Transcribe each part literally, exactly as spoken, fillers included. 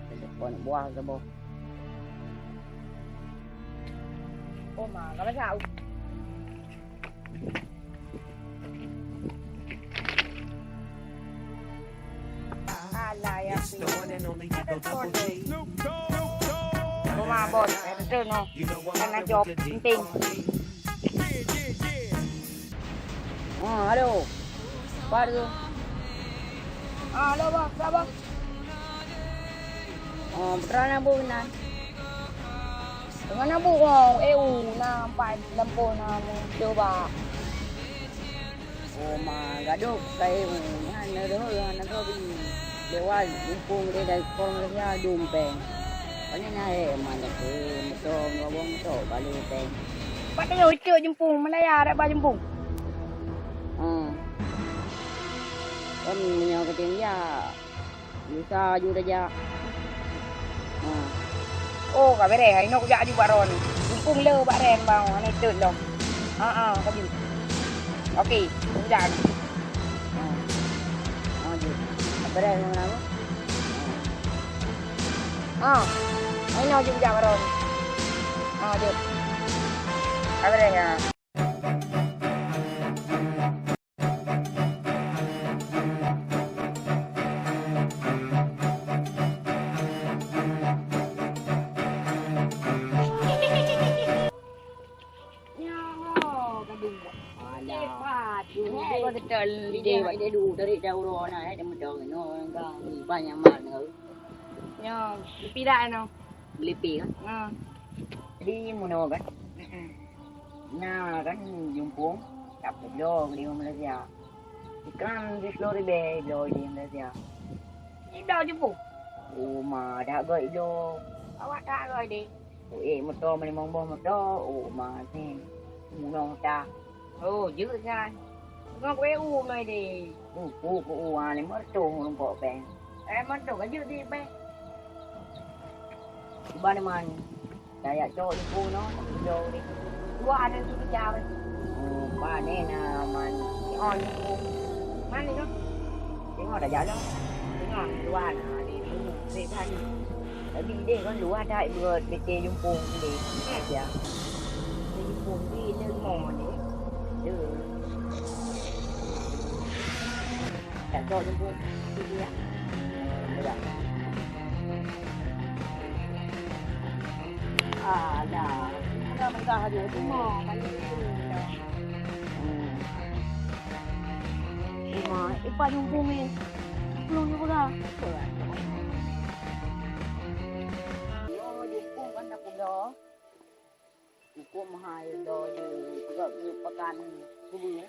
Telepon buah saboh. Oh, ma, ka baca. Alah, ya, Pi. Ada telepon ni. Rumah bos, betul no. Karena job penting. Ah, halo. Apa tu? Ah, halo, bos. Apa, bos? Oh, peue na bu nan. Teungoh na bu, oh, eh, u, na empat lampôh na muncul bak. Oh, ma gadôh ka, eh, u, nyan na deuh, na deuh bi. Lewat mumpung dia dari sekolah Malaysia dum peng. Paling na, eh, mana tu, motor, dua buah motor, balu peng. Pat tengok itu jempung, Malaya ada ba jempung. Hmm. Kan meunyoe keucing ya. Lusa aju tajak. Ha. Oh, ka beres. Inoe kujak aju bak droeneuh. Jumpung le bak reng bang. Hana itot lom. Ha ah, ka jeuet. Okey, kujak aju. Ha. Ha, jeuet. Ka beres ngon aku. Ha. Ha. Inoe aju kujak bak droeneuh. Ha, jeuet. Ka beres, ha. Nyoe, gadung. Alah. Hebat. Hebat betul. Ide, ide dulu dari jauh roh na, eh, dia mudah no, enggak banyak mak dengar. Nyoe, pidak no. Beli pi kan? Ha. Jadi meunoe kan? Mm-mm. Na kan jumpung, tapi bloe di Malaysia. Ikan di sepuluh ribu bloe di Malaysia. Ibloe jumpung? Oh, ma, dak goi ibloe. Awak dak goi deh. Oh, eh, motor meunimong boh motor. Oh, ma, ni. Meunoe ta. Oh, jeuet nyan. Teungoh kueu u mai deh. Uh, uh, uh, uh, ah, lima ratus ureueng pok peng. Eh, man tu ka jeuet di peng. Iban man. Daya cok di kuno, di jauh di. Dua ada tu jauh. Oh, pane na man. Oh, ni. Man ni tu. Tengok dah jalan. Tengok dua na di sini. Tapi dia kan luar dah buat P T jumpung ni. Ya. Jumpung ni lemo ni. Dia. Tak tahu jumpung. Dia. Alah. Ada mentah aja. Semua kali ni. Hmm. Semua. Ipa jumpung ni. Belum juga. Nyoe jukung kan dah peugah. Jukung mahai do je peugah pakan kubur.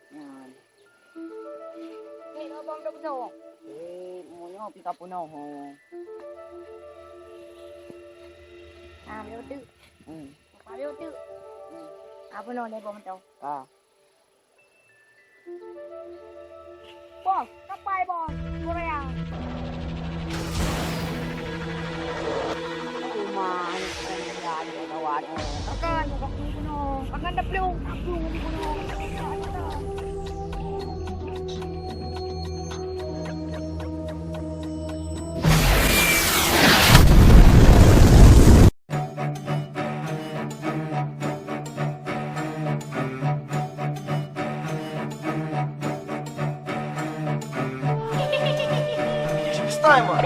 Nyan. Ni abang dah betul. Eh, moyo pika punoh ho. Ah, betul. Hmm. Apa betul? Hmm. Apa no ni bang betul? Ah. Bos, kapai bos, Korea. Rumah ni, kawan, kawan. Makan, makan daplu, daplu ni gunung. Style, man.